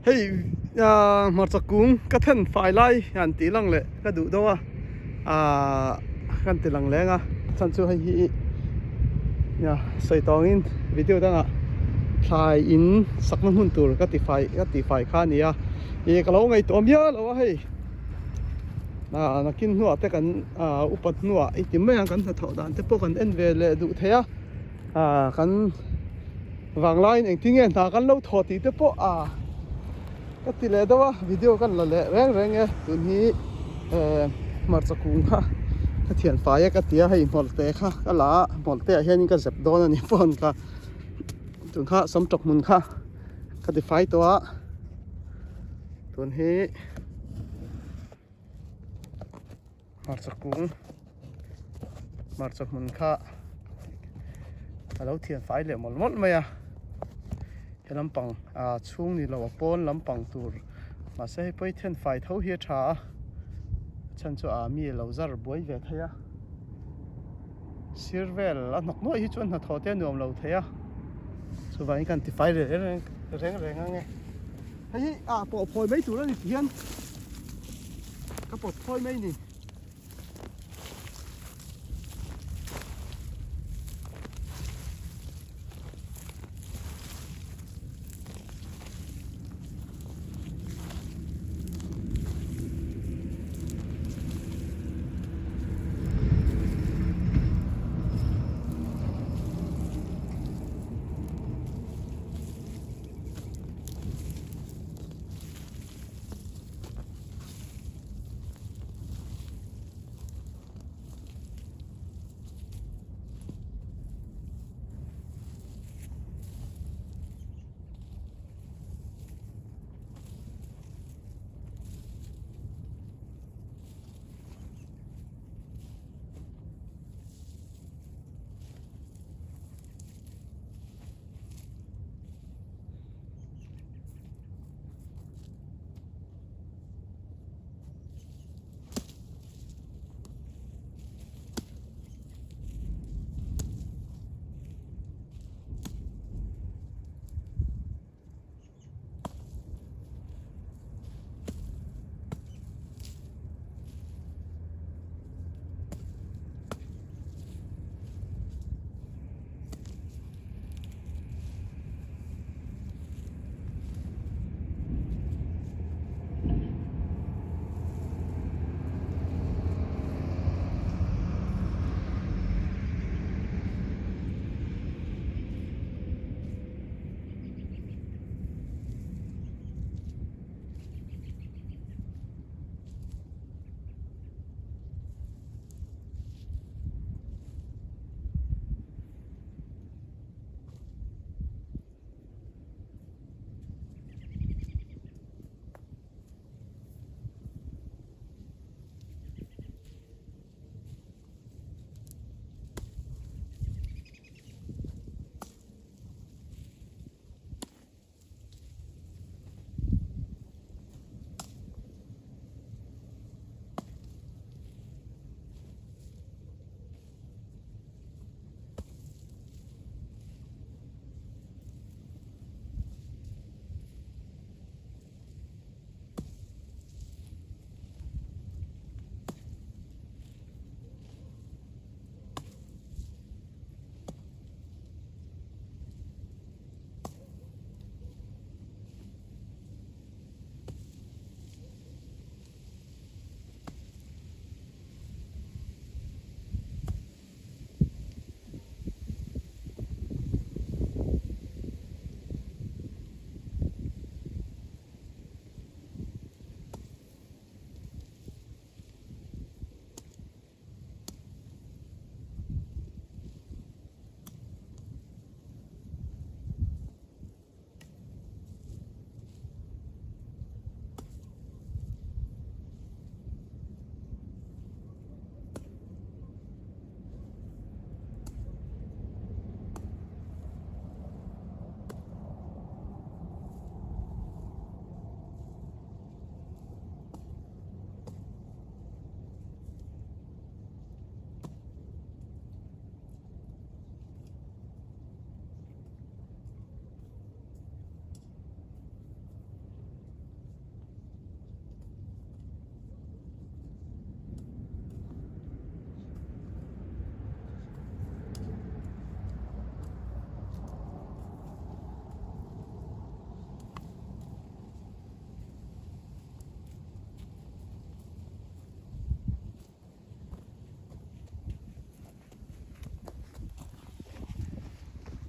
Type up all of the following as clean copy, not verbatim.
Hei ah hmarcha kung ka then fai lai han tih lang leh ka duh deuh a ah kan ti lang leng a chhan chu hei hi nia sawi tawngin video dangah thlai in sakna hmun tur ka ti fai ka tih fai kha a ni a ih ka lo ngaihtuah miau lo a hei ah nakin hnuah te kan ah upat hnuah i ti mai ang kan hnathawh dan te pawh kan en ve leh duh thei a ah kan. Vanglaiin engtin nge hna kan lo thawh tih te pawh a ka ti leh deuh a, video kan la leh reng reng e, tun hi eh hmarcha kung kha ka thian fai e ka ti a, hei hmawlhte kha ka la a, hmawlhte ah hianin ka zep dawn a ni phone kha tun kha samtawk hmun kha ka ti fai tawh a, tun hi. Hmarcha kung hmarcha hmun kha a lo thian fai leh mawlh mawlh mai a he lampang ah chhung ni lo a pawn lampang tur mahse hei pawh hi then fai tho hi a tha a chhan chu ah mi a lo zar buai ve thei a sir vel a hnawk nuaih hi chuan hnathawh te a nuam lo thei a chuvangin kan ti fai reng reng reng ang e hei hi ah pawh phawi mai tur a ni ti hian. Ka pawt phawi mai ni.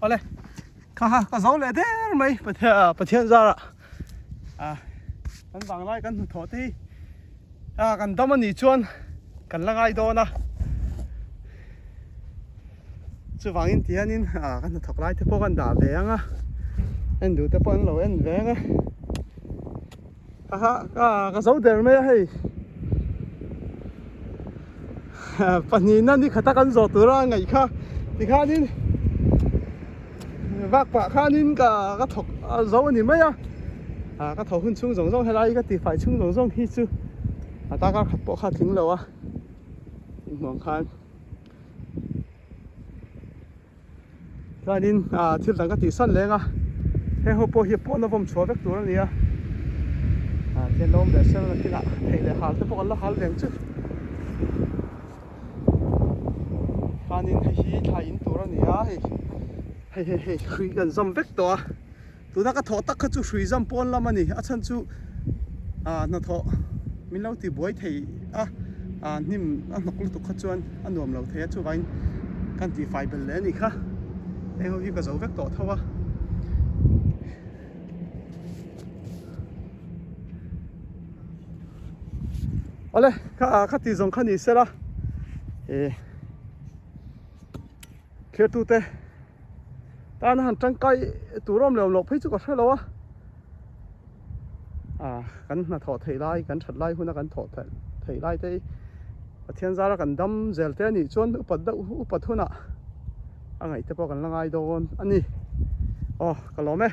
Awle kha kha ka zo leh der mai Pathian zarah kan vanglai kan hnathawh te hi kan dam anih chuan kan la ngai dawn a chuvangin ti hianin kan hnathawk lai te pawh kan dah ve ang a en duh te pawh an lo en ve ang a kha kha ka zo der mai a hei pahnihna ni khata kan zawh tura ngaih kha tikhanin vak pah khanin ka ka thawk zo a ni mai a ah ka thawh hun chhung zawng zawng helai ka tifai chhung zawng zawng hi chu a taka khat pawh kha tling lo a inhmuh ang khan chuanin ah thil dang ka tih san leng a heng ho pawh hi pawn a vawm chhuah vek tur a ni a ah tihian lo awm ve sel nakinah thei leh hal te pawh kan la hal ve ang chu khanin hei hi thlai in tur a ni a hei hei hei hei hrui kan zam vek tawh a tuna ka thawh tak kha chu hrui zam pawn lam a ni a chhan chu ah hnathawh min lo ti buai thei a ah hnim a hnawk lutuk kha chuan a nuam lo thei a chuvangin kan tih fai belh leh a nih kha heng ho hi ka zo vek tawh tho a. Awle kha kha tih zawng kha ni sela eh thlir tute tana han tangkai tur awm leh loh phei chu ka hre lo a ah kan hnathawh theih lai kan that lai huna kan thawh theih lai te hi Pathian zara kan dam zel te anih chuan upat deuh upat hunah a ngaih te pawh kan la ngai dawn a ni aw ka lawm e.